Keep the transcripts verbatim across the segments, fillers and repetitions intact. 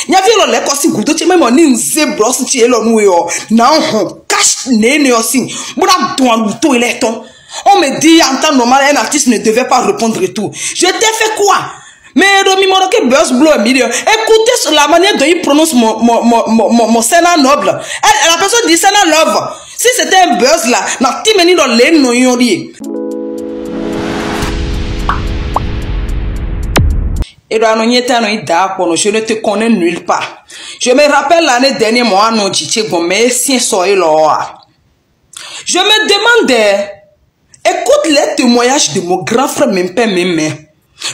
Nyaví élɔ́ lɛ́ kɔ sín gǔdo ce mɛ mɔ ní un zé blɔ̌si ce élɔ́ nú we ɔ́, nǎ hɔn kási nɛ̌nɛ ɔ́ sín, bó ná dɔn aɖǔ towe lɛ́ɛ tɔn. On me dit en temps normal, un artiste ne devait pas répondre et tout. Je t'ai fait quoi? Mais ɖo mi mɔ ɖɔ ke buzz blow mi ɖe. Écoutez sur la manière dont il prononce mon, mon, mon, mon, mon, mon Sena noble. Elle, la personne dit Sena love. Si c'était un buzz là, na timeni ɖɔ lě nɔ nyɔ ɖie. Et dans nos temps, nous, d'accord, je ne te connais nulle part. Je me rappelle l'année dernière, moi, non, Tchitché, bon, mais si un soir là. Je me demandais, écoute les témoignages de mon grand frère, même père, même mère.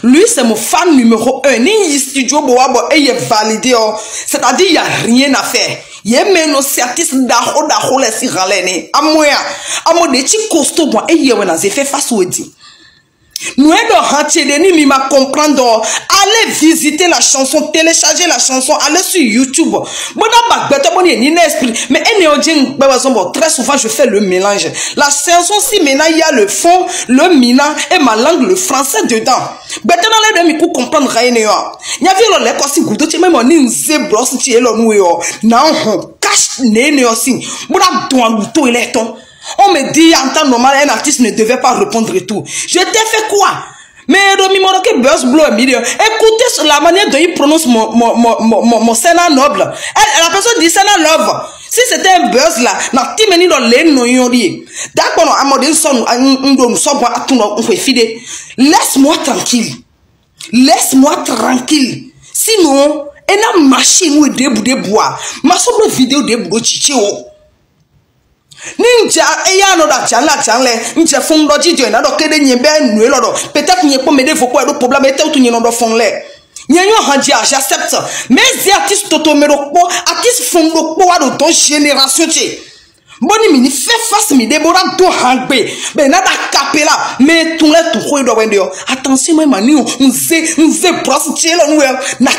Lui, c'est mon fan numéro un. Ni yi studio bo wa bo et il est validé, oh. C'est-à-dire, il n'y a rien à faire. Il est même nos artistes d'Aho, d'Aho, les Siralene. À moi, à mon petit costaud, bon, et il y a un fait face au dit. Nous aidons Hatchédeni, mi ma comprendre. Allez visiter la chanson, télécharger la chanson, allez sur YouTube. Bon, dans ma bête, bon, il y a ni esprit. Mais elle n'est aucun, très souvent, je fais le mélange. La chanson, si maintenant il y a le fond, le mina et ma langue, le français dedans. Bête, dans les deux, mi comprendre rien. Nyaví élɔ́ lɛ́ kɔ sín gǔdo ce mɛ mɔ ní un zé blɔ̌si ce élɔ́ nú we ɔ́, nǎ hɔn kási nɛ̌nɛ ɔ́ sín, bó ná dɔn aɖǔ towe lɛ́ɛ tɔn. On me dit en temps normal, un artiste ne devait pas répondre et tout. Je t'ai fait quoi? Mais ɖo mi mɔ ɖɔ ke buzz blow mi ɖe. Écoutez sur la manière dont il prononce mon, mon, mon, mon, mon, mon Sena noble. Elle, la personne dit Sena love. Si c'était un buzz là, na timeni ɖɔ lě nɔ nyɔ ɖie. D'accord, non, à mon sɔn un do nous sommes à tout nous fait fider. Laisse-moi tranquille. Laisse-moi tranquille. Sinon, et na machine ou debout debout. Ma sobre vidéo debout de chiché. Ni un ja eya nɔ ɖo ajan lɛ ajan lɛ, un jɛ fɔn ɖɔ jijɔ ina ɖɔ kéɖé nyɛ bɛ nǔ élɔ́ ɖɔ, peut-être nyɛ kpɔ́n mɛ ɖé vo kpɔ́ ɖo problème, étɛ́ wútu nyɛ nɔ ɖɔ fɔn lɛ. Nyɛ nyɔ han ji, j'accepte. Mais zé artiste toto mɛ ɖokpó, artiste fɔn ɖokpó wa ɖo dɔn génération ce. Bó ní mi ní fẹ́ fásitì mi ɖé bó ná dó han gbe, bɛ ná ɖo akapela, mɛ tun lɛ tun xó ɖɔ wɛ ɖe ɔ. Attention mɛ ma ní o, un zé, un zé brosse ce lɔ nú wɛ na.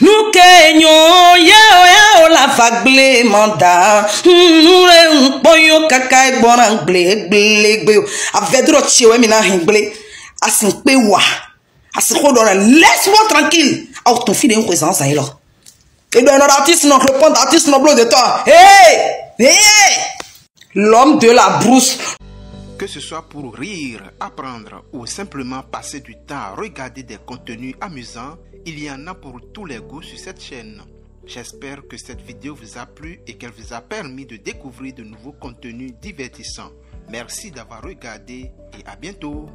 Nú ke nyɔ yɛ o yɛ o la va gblé mɔ da. Nú lɛ un kpɔ́ yɔ kaka e gbɔn na gblé gblé gbé o. Avɛdrɔ ce wɛ mi na hɛn gblé. Asi kpé wa. Asi xó ɖɔ na, laisse-moi tranquille. Aw tun fi de un xwe zan zan yi lɔ. Et donc notre artiste non répond, artiste non blow de toi. Hey, hey. L'homme de la brousse. Que ce soit pour rire, apprendre ou simplement passer du temps à regarder des contenus amusants, il y en a pour tous les goûts sur cette chaîne. J'espère que cette vidéo vous a plu et qu'elle vous a permis de découvrir de nouveaux contenus divertissants. Merci d'avoir regardé et à bientôt.